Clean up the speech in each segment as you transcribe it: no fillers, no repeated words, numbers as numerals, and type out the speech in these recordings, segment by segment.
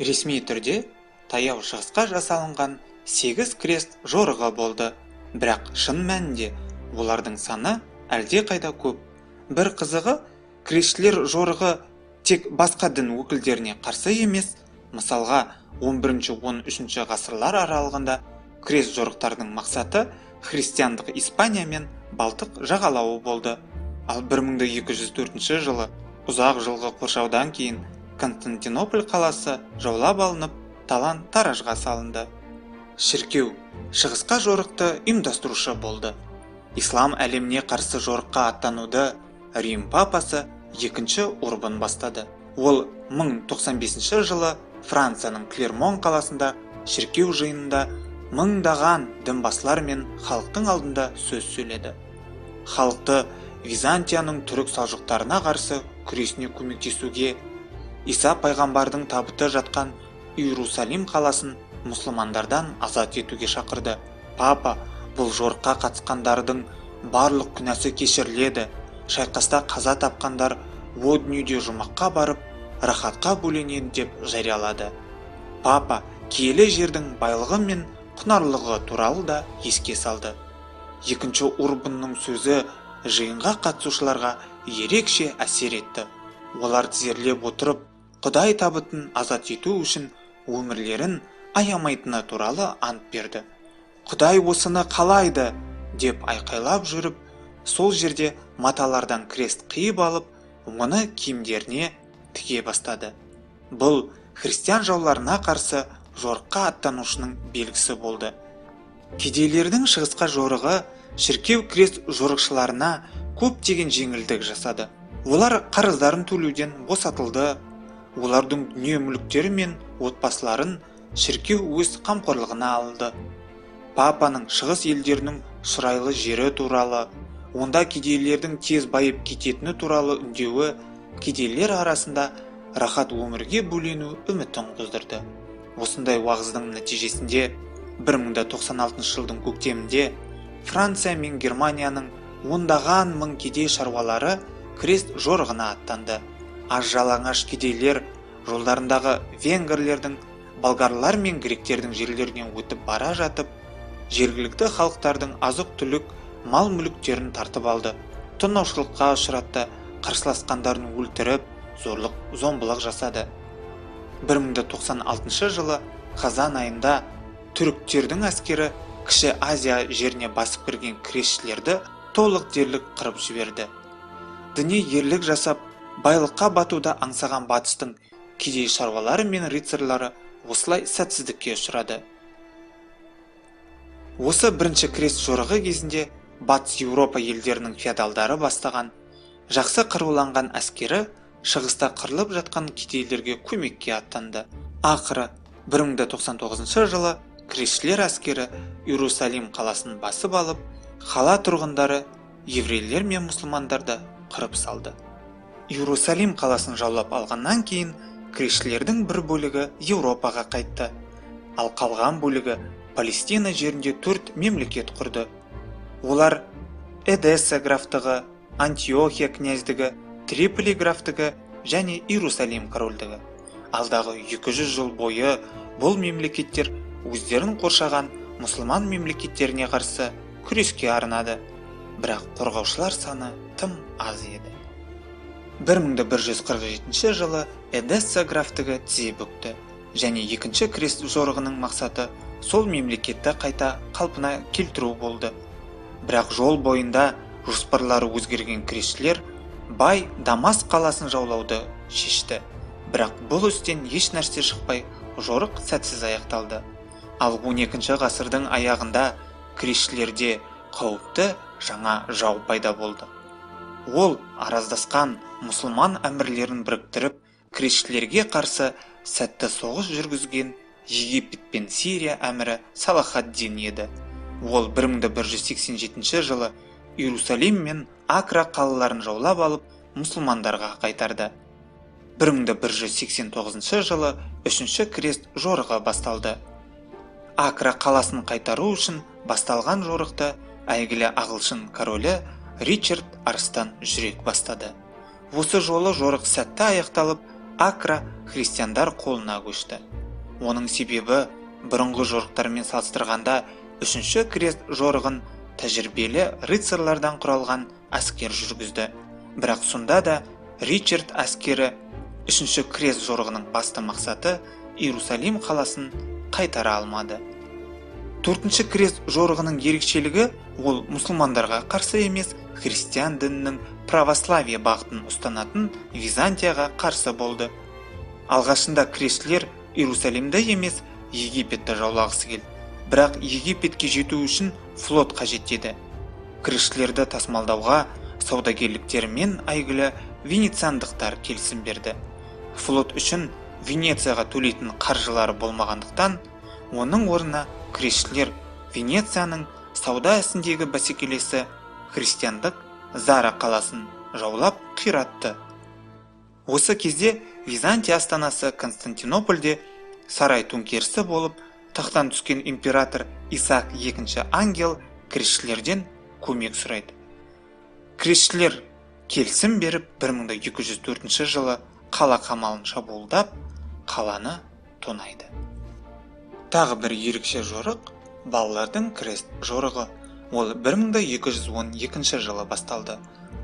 Ресми түрде Таяу Шығысқа жасалынған 8 крест жорығы болды, бірақ шын мәнінде олардың саны әлдеқайда көп. Бір қызығы, крестшілер жорығы тек басқа дін өкілдеріне қарсы емес. Мысалға, 11-13 ғасырлар аралығында крест жорықтарының мақсаты христиандық Испания мен Балтық жағалауы болды. Ал 1204 жылы ұзақ жылғы қоршаудан кейін Константинополь қаласы жаулап алынып, талан таражға салынды. Шіркеу шығысқа жорықты ұйымдастырушы болды. Ислам әлеміне қарсы жорыққа аттануды Рим папасы Екінші Урбан бастады. Ол 1095 жылы Францияның Клермон қаласында шіркеу жиынында мыңдаған дінбасылар мен халықтың алдында сөз сөйледі. Халықты Византияның түрік салжұқтарына қарсы күресіне көмектесуге, Иса пайғамбардың табыты жатқан Иерусалим қаласын мұсылмандардан азат етуге шақырды. Папа бұл жорыққа қатысқандардың барлық күнәсі кешіріледі, шайқаста қаза тапқандар о дүниеде жұмаққа барып, рахатқа бөленеді деп жариялады. Папа киелі жердің байлығы мен құнарлығы туралы да еске салды. Екінші Урбанның сөзі жиынға қатысушыларға ерекше әсер етті. Олар тізерлеп отырып, Құдай табытын азат ету үшін өмірлерін аямайтыны туралы ант берді. «Құдай осыны қалайды!» деп айқайлап жүріп, сол жерде маталардан крест қиып алып, оны киімдеріне тіге бастады. Бұл христиан жауларына қарсы жорыққа аттанушының белгісі болды. Кедейлердің шығысқа жорығы шіркеу крест жорықшыларына көптеген жеңілдік жасады. Олар қарыздарын төлеуден босатылды, олардың дүние мүліктері мен отбасыларын шіркеу өз қамқорлығына алды. Папаның шығыс елдерінің шұрайлы жері туралы, онда кедейлердің тез байып кететіні туралы үндеуі кедейлер арасында рахат өмірге бөлену үмітін қоздырды. Осындай уағыздың нәтижесінде 1096 жылдың көктемінде Франция мен Германияның ондаған мың кедей шаруалары крест жорығына аттанды. Аш жалаңаш кедейлер жолдарындағы венгрлердің, болгарлар мен гректердің жерлерінен өтіп бара жатып, жергілікті халықтардың азық-түлік, мал-мүліктерін тартып алды, тонаушылыққа ұшыратты, қарсыласқандарын өлтіріп, зорлық зомбылық жасады. 1096 жылы қазан айында түріктердің әскері Кіші Азия жеріне басып кірген крестшілерді толық дерлік қырып жіберді. Діни ерлік жасап, байлыққа батуды аңсаған батыстың кедей шаруалары мен рыцарьлары осылай сәтсіздікке ұшырады. Осы бірінші крест жорығы кезінде Батыс Еуропа елдерінің феодалдары бастаған жақсы қаруланған әскері шығыста қырылып жатқан кедейлерге көмекке аттанды. Ақыры 1099 жылы крестшілер әскері Иерусалим қаласын басып алып, қала тұрғындары, еврейлер мен мұсылмандарды қырып салды. Иерусалим қаласын жаулап алғаннан кейін крестшілердің бір бөлігі Еуропаға қайтты, ал қалған бөлігі Палестина жерінде төрт мемлекет құрды. Олар: Эдесса графтығы, Антиохия князьдігі, Триполи графтігі және Иерусалим корольдігі. Алдағы 200 жыл бойы бұл мемлекеттер өздерін қоршаған мұсылман мемлекеттеріне қарсы күреске арнады, бірақ қорғаушылар саны тым аз еді. 1147 жылы Эдесса графтігі тізе бүкті және екінші крест жорығының мақсаты сол мемлекетті қайта қалпына келтіру болды. Бірақ жол бойында жоспарлары өзгерген крестшілер бай Дамаск қаласын жаулауды шешті. Бірақ бұл істен еш нәрсе шықпай, жорық сәтсіз аяқталды. Ал 12 ғасырдың аяғында крестшілерде қауіпті жаңа жау пайда болды. Ол араздасқан мұсылман әмірлерін біріктіріп, крестшілерге қарсы сәтті соғыс жүргізген Египет пен Сирия әмірі Салахаддин еді. Ол 1187 жылы Иерусалим мен Акра қалаларын жаулап алып, мұсылмандарға қайтарды. 1189 жылы үшінші крест жорығы басталды. Акра қаласын қайтару үшін басталған жорықты әйгілі ағылшын королі Ричард Арыстан Жүрек бастады. Осы жолы жорық сәтті аяқталып, Акра христиандар қолына көшті. Оның себебі бұрынғы жорықтармен салыстырғанда үшінші крест жорығын тәжірибелі рыцарьлардан құралған әскер жүргізді. Бірақ сонда да Ричард әскері үшінші крест жорығының басты мақсаты Иерусалим қаласын қайтара алмады. Төртінші крест жорығының ерекшелігі ол мұсылмандарға қарсы емес, христиан дінінің православие бағытын ұстанатын Византияға қарсы болды. Алғашында крестшілер Иерусалимді емес, Египетті жаулағысы келді. Бірақ Египетке жету үшін флот қажет еді. Крестшілерді тасымалдауға саудагерліктерімен әйгілі венециандықтар келісім берді. Флот үшін Венецияға төлейтін қаржылары болмағандықтан, оның орнына крестшілер Венецияның сауда ісіндегі бәсекелесі христиандық Зара қаласын жаулап қиратты. Осы кезде Византия астанасы Константинопольде сарай төңкерісі болып, тақтан түскен император Исаак II Ангел крестшілерден көмек сұрайды. Крестшілер келісім беріп, 1204 жылы қала қамалын шабуылдап, қаланы тонайды. Тағы бір ерекше жорық балалардың крест жорығы. Ол 1212 жылы басталды.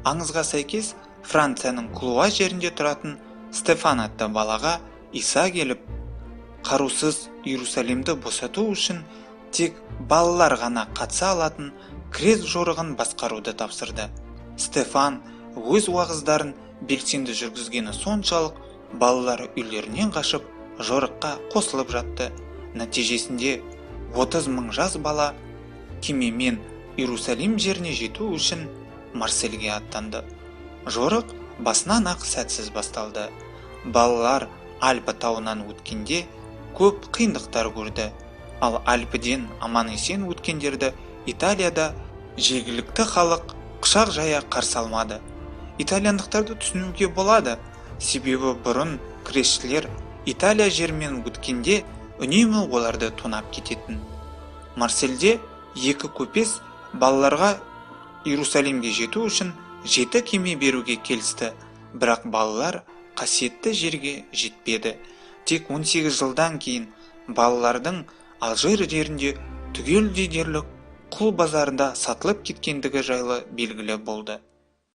Аңызға сәйкес, Францияның Клуа жерінде тұратын Стефан атты балаға Иса келіп, қарусыз Иерусалимді босату үшін тек балалар ғана қатыса алатын крест жорығын басқаруды тапсырды. Стефан өз уағыздарын белсенді жүргізгені соншалық, балалар үйлерінен қашып, жорыққа қосылып жатты. Нәтижесінде 30 мың жас бала кемемен Иерусалим жеріне жету үшін Марсельге аттанды. Жорық басынан ақ сәтсіз басталды. Балалар Альпі тауынан өткенде көп қиындықтар көрді. Ал Альпіден аман-есен өткендерді Италияда жергілікті халық құшақ жая қарсы алмады. Итальяндықтарды түсінуге болады, себебі бұрын крестшілер Италия жерімен өткенде үнемі оларды тонап кететін. Марсельде екі көпес балаларға Иерусалимге жету үшін 7 кеме беруге келісті, бірақ балалар қасиетті жерге жетпеді. Тек 18 жылдан кейін балалардың Алжир жерінде түгелдей дерлік құл базарында сатылып кеткендігі жайлы белгілі болды.